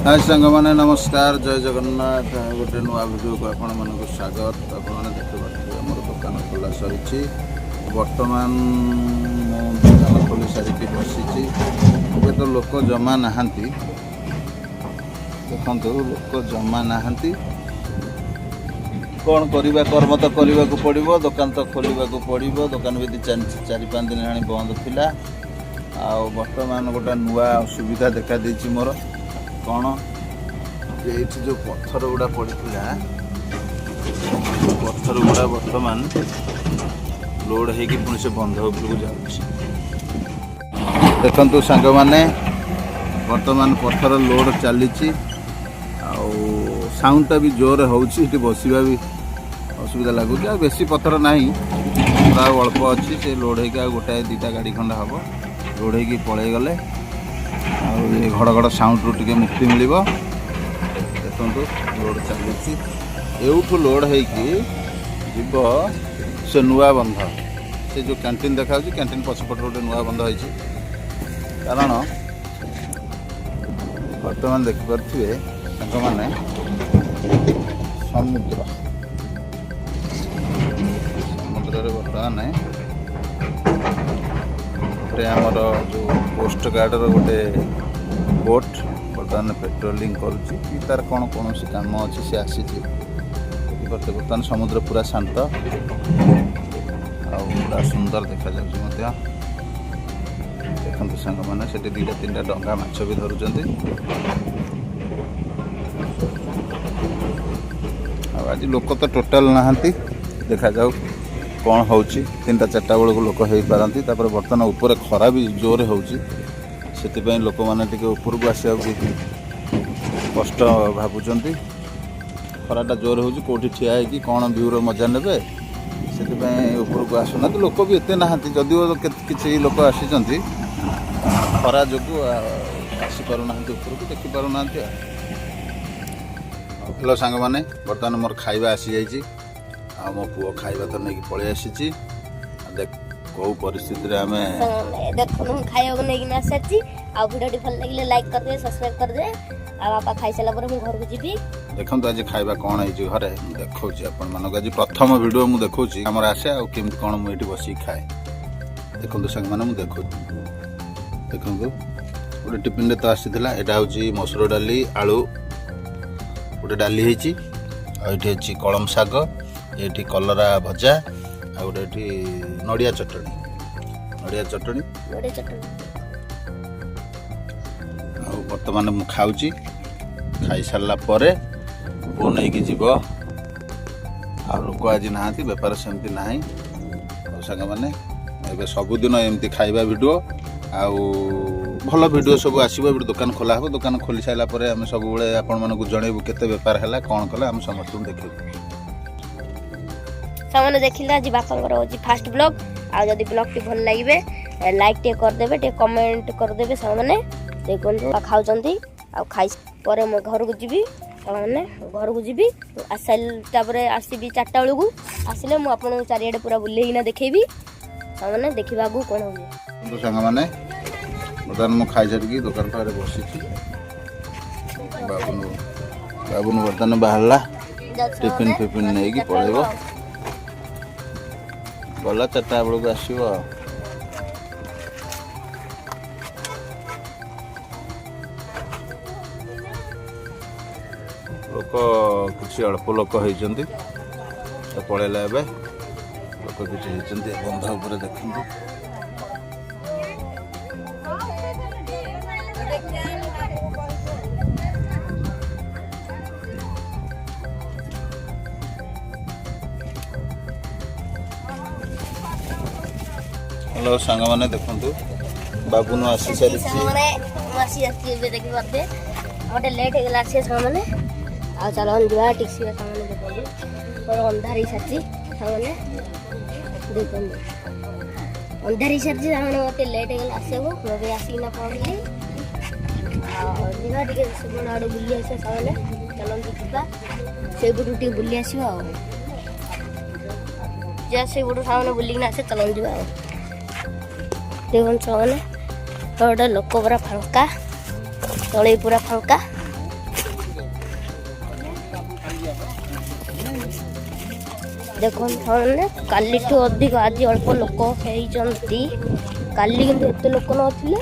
ହାଏ ସାଙ୍ଗମାନେ, ନମସ୍କାର, ଜୟ ଜଗନ୍ନାଥ। ଗୋଟେ ନୂଆ ଭିଡ଼ିଓକୁ ଆପଣମାନଙ୍କୁ ସ୍ୱାଗତ। ଆପଣମାନେ ଦେଖିପାରୁଥିବେ, ଆମର ଦୋକାନ ଖୋଲା ସରିଛି। ବର୍ତ୍ତମାନ ମୁଁ ଦୋକାନ ଖୋଲି ସାରିକି ବସିଛି। ଏବେ ତ ଲୋକ ଜମା ନାହାନ୍ତି। ଦେଖନ୍ତୁ, ଲୋକ ଜମା ନାହାନ୍ତି। କ'ଣ କରିବା? କର୍ମ ତ କରିବାକୁ ପଡ଼ିବ, ଦୋକାନ ତ ଖୋଲିବାକୁ ପଡ଼ିବ। ଦୋକାନ ବି 4-5 ଦିନ ହେଲାଣି ବନ୍ଦ ଥିଲା। ଆଉ ବର୍ତ୍ତମାନ ଗୋଟେ ନୂଆ ଅସୁବିଧା ଦେଖାଦେଇଛି ମୋର। କ'ଣ ଯେ ଏଇଠି ଯେଉଁ ପଥର ଗୁଡ଼ା ପଡ଼ିଥିଲା, ପଥର ଗୁଡ଼ା ବର୍ତ୍ତମାନ ଲୋଡ଼ ହେଇକି ପୁଣି ସେ ବନ୍ଧ ଉପରକୁ ଯାଉଛି। ଦେଖନ୍ତୁ ସାଙ୍ଗମାନେ, ବର୍ତ୍ତମାନ ପଥର ଲୋଡ଼ ଚାଲିଛି ଆଉ ସାଉଣ୍ଡଟା ବି ଜୋରରେ ହେଉଛି। ଏଠି ବସିବା ବି ଅସୁବିଧା ଲାଗୁଛି। ଆଉ ବେଶୀ ପଥର ନାହିଁ, ଆଉ ଅଳ୍ପ ଅଛି। ସେ ଲୋଡ଼ ହେଇକି ଆଉ ଗୋଟାଏ ଦୁଇଟା ଗାଡ଼ି ଖଣ୍ଡେ ହେବ, ଲୋଡ଼ ହେଇକି ପଳେଇଗଲେ ଆଉ ଏ ଘଡ଼ ଘଡ଼ ସାଉଣ୍ଡରୁ ଟିକେ ମୁକ୍ତି ମିଳିବ। ଦେଖନ୍ତୁ, ଲୋଡ଼ ଚାଲିଛି। ଏଉଠୁ ଲୋଡ଼ ହେଇକି ଯିବ ସେ ନୂଆ ବନ୍ଧ। ସେ ଯେଉଁ କ୍ୟାଣ୍ଟିନ୍ ଦେଖାଯାଉଛି, କ୍ୟାଣ୍ଟିନ୍ ପଛପଟରେ ଗୋଟେ ନୂଆ ବନ୍ଧ ହେଇଛି। କାରଣ ବର୍ତ୍ତମାନ ଦେଖିପାରୁଥିବେ ସାଙ୍ଗମାନେ, ସମୁଦ୍ର, ସମୁଦ୍ରରେ ବର୍ତ୍ତମାନ ଗୋଟେ ଆମର ଯେଉଁ କୋଷ୍ଟ ଗାର୍ଡ଼ର ଗୋଟେ ବୋଟ୍ ବର୍ତ୍ତମାନ ପେଟ୍ରୋଲିଂ କରୁଛି କି ତାର କ'ଣ କୌଣସି କାମ ଅଛି, ସେ ଆସିଛି। ଦେଖିପାରୁଥିବେ, ବର୍ତ୍ତମାନ ସମୁଦ୍ର ପୁରା ଶାନ୍ତ ଆଉ ପୁରା ସୁନ୍ଦର ଦେଖାଯାଉଛି ମଧ୍ୟ। ଦେଖନ୍ତୁ ସାଙ୍ଗମାନେ, ସେଠି ଦୁଇଟା ତିନିଟା ଡଙ୍ଗା ମାଛ ବି ଧରୁଛନ୍ତି। ଆଉ ଆଜି ଲୋକ ତ ଟୋଟାଲ ନାହାନ୍ତି। ଦେଖାଯାଉ କ'ଣ ହେଉଛି। 3ଟା 4ଟା ବେଳକୁ ଲୋକ ହେଇପାରନ୍ତି। ତାପରେ ବର୍ତ୍ତମାନ ଉପରେ ଖରା ବି ଜୋରରେ ହେଉଛି, ସେଥିପାଇଁ ଲୋକମାନେ ଟିକେ ଉପରକୁ ଆସିବାକୁ ବି କଷ୍ଟ ଭାବୁଛନ୍ତି। ଖରାଟା ଜୋରେ ହେଉଛି, କେଉଁଠି ଠିଆ ହେଇକି କ'ଣ ଭ୍ୟୁର ମଜା ନେବେ, ସେଥିପାଇଁ ଉପରକୁ ଆସୁନାହାନ୍ତି। ଲୋକ ବି ଏତେ ନାହାନ୍ତି, ଯଦିଓ କିଛି ଲୋକ ଆସିଛନ୍ତି, ଖରା ଯୋଗୁଁ ଆସିପାରୁନାହାନ୍ତି ଉପରକୁ, ଦେଖିପାରୁନାହାନ୍ତି। ଆଉ ହ୍ୟାଲୋ ସାଙ୍ଗମାନେ, ବର୍ତ୍ତମାନ ମୋର ଖାଇବା ଆସିଯାଇଛି ଆଉ ମୋ ପୁଅ ଖାଇବା ତ ନେଇକି ପଳେଇ ଆସିଛି। ଆଉ ଦେଖ, କେଉଁ ପରିସ୍ଥିତିରେ ଆମେ ଦେଖନ୍ତୁ, ମୁଁ ଖାଇବାକୁ ନେଇକିନା ଆସିସାରିଛି। ଆଉ ଭିଡ଼ିଓଟି ଭଲ ଲାଗିଲେ ଲାଇକ୍ କରିଦେବେ, ସବସ୍କ୍ରାଇବ୍ କରିଦେବେ। ଆଉ ବାପା ଖାଇସାରିଲା ପରେ ମୁଁ ଘରକୁ ଯିବି। ଦେଖନ୍ତୁ, ଆଜି ଖାଇବା କ'ଣ ହେଇଛି ଘରେ ମୁଁ ଦେଖାଉଛି ଆପଣମାନଙ୍କୁ। ଆଜି ପ୍ରଥମ ଭିଡ଼ିଓ ମୁଁ ଦେଖାଉଛି ଆମର ଆସେ ଆଉ କେମିତି କ'ଣ ମୁଁ ଏଇଠି ବସିକି ଖାଏ। ଦେଖନ୍ତୁ ସାଙ୍ଗମାନେ, ମୁଁ ଦେଖୁଛି। ଦେଖନ୍ତୁ, ଗୋଟେ ଟିଫିନରେ ତ ଆସିଥିଲା। ଏଇଟା ହେଉଛି ମସୁର ଡାଲି, ଆଳୁ ଗୋଟେ ଡାଲି ହେଇଛି। ଆଉ ଏଇଠି ଅଛି କଳମ ଶାଗ, ଏଇଠି କଲରା ଭଜା, ଆଉ ଗୋଟେ ଏଠି ନଡ଼ିଆ ଚଟଣି, ନଡ଼ିଆ ଚଟଣି। ଗୋଟେ ଚଟଣି। ଆଉ ବର୍ତ୍ତମାନ ମୁଁ ଖାଉଛି। ଖାଇସାରିଲା ପରେ ପୁଅ ନେଇକି ଯିବ। ଆଉ ଲୋକ ଆଜି ନାହାନ୍ତି, ବେପାର ସେମିତି ନାହିଁ। ଆଉ ସାଙ୍ଗମାନେ, ଏବେ ସବୁଦିନ ଏମିତି ଖାଇବା ଭିଡ଼ିଓ ଆଉ ଭଲ ଭିଡ଼ିଓ ସବୁ ଆସିବ। ଏବେ ଦୋକାନ ଖୋଲା ହେବ। ଦୋକାନ ଖୋଲି ସାରିଲା ପରେ ଆମେ ସବୁବେଳେ ଆପଣମାନଙ୍କୁ ଜଣେଇବୁ କେତେ ବେପାର ହେଲା, କ'ଣ କଲା, ଆମେ ସମସ୍ତଙ୍କୁ ଦେଖେଇବୁ। ସାଙ୍ଗମାନେ, ଦେଖିଲେ, ଆଜି ବାପାଙ୍କର ହେଉଛି ଫାଷ୍ଟ ବ୍ଲଗ୍। ଆଉ ଯଦି ବ୍ଲଗ୍ଟି ଭଲ ଲାଗିବେ, ଲାଇକ୍ ଟିକେ କରିଦେବେ, ଟିକେ କମେଣ୍ଟ କରିଦେବେ। ସାଙ୍ଗମାନେ, ଦେଖନ୍ତୁ, ଖାଉଛନ୍ତି। ଆଉ ଖାଇ ପରେ ମୁଁ ଘରକୁ ଯିବି। ସାଙ୍ଗମାନେ, ଘରକୁ ଯିବି, ଆସିସାରିଲା ତାପରେ ଆସିବି 4ଟା ବେଳକୁ। ଆସିଲେ ମୁଁ ଆପଣଙ୍କୁ ଚାରିଆଡ଼େ ପୁରା ବୁଲେଇକିନା ଦେଖେଇବି। ସାଙ୍ଗମାନେ, ଦେଖିବା ଆଗକୁ କ'ଣ ହୁଏ। କିନ୍ତୁ ସାଙ୍ଗମାନେ, ବର୍ତ୍ତମାନ ମୁଁ ଖାଇସାରିକି ଦୋକାନ ପାଖରେ ବସିଛି। ବାବୁନୁ, ବାବୁନୁ ବର୍ତ୍ତମାନ ବାହାରିଲା, ଟିଫିନ୍ ଫିଫିନ୍ ନେଇକି ପଳେଇବ। ଗଲା, 4ଟା ବେଳକୁ ଆସିବ। ଆଉ ଲୋକ କିଛି ଅଳ୍ପ ଲୋକ ହେଇଛନ୍ତି ତ ପଳେଇଲା। ଏବେ ଲୋକ କିଛି ହେଇଛନ୍ତି ବନ୍ଧ ଉପରେ, ଦେଖନ୍ତୁ। ହ୍ୟାଲୋ ସାଙ୍ଗମାନେ, ଦେଖନ୍ତୁ, ବାବୁନୁ ଆସି ସାରିଛି। ସାଙ୍ଗମାନେ, ମୁଁ ଆସି ଆସିଛି ଏବେ, ଦେଖିପାରୁଥିବେ। ଗୋଟେ ଲେଟ୍ ହେଇଗଲା ଆସିବା ସାଙ୍ଗମାନେ। ଆଉ ଚାଲ ଯିବା ଟିକେ ଯିବା। ସାଙ୍ଗମାନେ, ଦେଖନ୍ତୁ, ମୋର ଅନ୍ଧାର ହେଇସାରିଛି। ସାଙ୍ଗମାନେ, ଦେଖନ୍ତୁ, ଅନ୍ଧାର ହେଇସାରିଛି। ସାଙ୍ଗମାନେ, ମୋତେ ଲେଟ୍ ହେଇଗଲା ଆସିବାକୁ। ମୁଁ ଏବେ ଆସିକିନା ପହଞ୍ଚିଲି। ଆଉ ଯିବା ଟିକେ ସେପଟ ଆଡ଼େ ବୁଲି ଆସିବା। ସାଙ୍ଗମାନେ, ଚାଲନ୍ତୁ ଯିବା, ସେଇପଟୁ ଟିକେ ବୁଲି ଆସିବା। ଆଉ ଯିବା ସେଇପଟୁ ସାଙ୍ଗମାନେ, ବୁଲିକିନା ଆସିବା। ଚାଲନ୍ତୁ ଯିବା। ଆଉ ଦେଖନ୍ତୁ ସାଙ୍ଗମାନେ, ଗୋଟେ ଲୋକ ପୁରା ଫାଙ୍କା, ତଳେ ପୁରା ଫାଙ୍କା। ଦେଖନ୍ତୁ ସାଙ୍ଗମାନେ, କାଲିଠୁ ଅଧିକ ଆଜି ଅଳ୍ପ ଲୋକ ହେଇଛନ୍ତି। କାଲି କିନ୍ତୁ ଏତେ ଲୋକ ନଥିଲେ,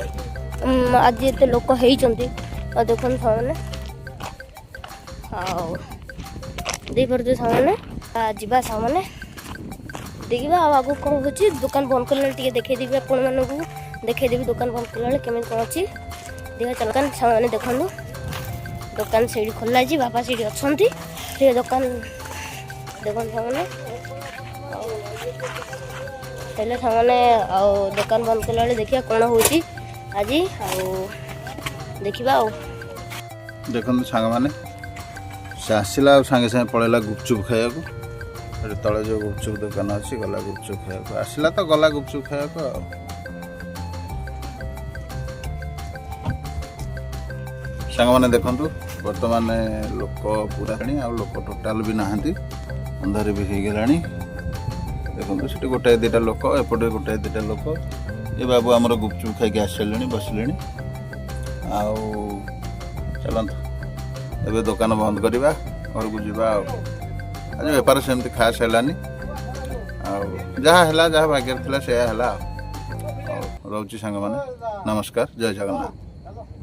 ଆଜି ଏତେ ଲୋକ ହେଇଛନ୍ତି। ଆଉ ଦେଖନ୍ତୁ ସାଙ୍ଗମାନେ, ଆଉ ଦେଇପାରୁଥିବେ ସାଙ୍ଗମାନେ। ଯିବା ସାଙ୍ଗମାନେ, ଦେଖିବା ଆଉ ଆଗକୁ କ'ଣ ହେଉଛି। ଦୋକାନ ବନ୍ଦ କଲା ବେଳେ ଟିକେ ଦେଖେଇଦେବି ଆପଣମାନଙ୍କୁ, ଦେଖେଇଦେବି ଦୋକାନ ବନ୍ଦ କଲାବେଳେ କେମିତି କ'ଣ ଅଛି। ଦେଖିବା ଚାଲ ଦୋକାନ। ସାଙ୍ଗମାନେ ଦେଖନ୍ତୁ, ଦୋକାନ ସେଇଠି ଖୋଲା ହେଇଛି, ବାପା ସେଇଠି ଅଛନ୍ତି। ସେ ଦୋକାନ ଦେଖନ୍ତୁ ସାଙ୍ଗମାନେ। ଆଉ ହେଲେ ସାଙ୍ଗମାନେ, ଆଉ ଦୋକାନ ବନ୍ଦ କଲାବେଳେ ଦେଖିବା କ'ଣ ହେଉଛି ଆଜି, ଆଉ ଦେଖିବା ଆଉ। ଦେଖନ୍ତୁ ସାଙ୍ଗମାନେ, ସେ ଆସିଲା ଆଉ ସାଙ୍ଗେ ସାଙ୍ଗେ ପଳେଇଲା ଗୁପଚୁପ ଖାଇବାକୁ। ସେଠି ତଳେ ଯେଉଁ ଗୁପଚୁପ ଦୋକାନ ଅଛି, ଗଲା ଗୁପଚୁପ ଖାଇବାକୁ। ଆସିଲା ତ ଗଲା ଗୁପଚୁପ ଖାଇବାକୁ। ଆଉ ସାଙ୍ଗମାନେ ଦେଖନ୍ତୁ, ବର୍ତ୍ତମାନ ଲୋକ ପୁରା, ଆଉ ଲୋକ ଟୋଟାଲ ବି ନାହାନ୍ତି, ଅନ୍ଧାର ବି ହେଇଗଲାଣି। ଦେଖନ୍ତୁ, ସେଠି ଗୋଟାଏ ଦୁଇଟା ଲୋକ, ଏପଟେ ଗୋଟାଏ ଦୁଇଟା ଲୋକ। ଏ ବାବୁ ଆମର ଗୁପଚୁପ ଖାଇକି ଆସିସାରିଲେଣି, ବସିଲେଣି। ଆଉ ଚାଲନ୍ତୁ, ଏବେ ଦୋକାନ ବନ୍ଦ କରିବା, ଘରକୁ ଯିବା। ଆଉ ଆଜି ବେପାର ସେମିତି ଖାସ୍ ହେଲାନି। ଆଉ ଯାହା ହେଲା, ଯାହା ଭାଗ୍ୟରେ ଥିଲା ସେୟା ହେଲା। ଆଉ ରହୁଛି ସାଙ୍ଗମାନେ, ନମସ୍କାର, ଜୟ ଜଗନ୍ନାଥ।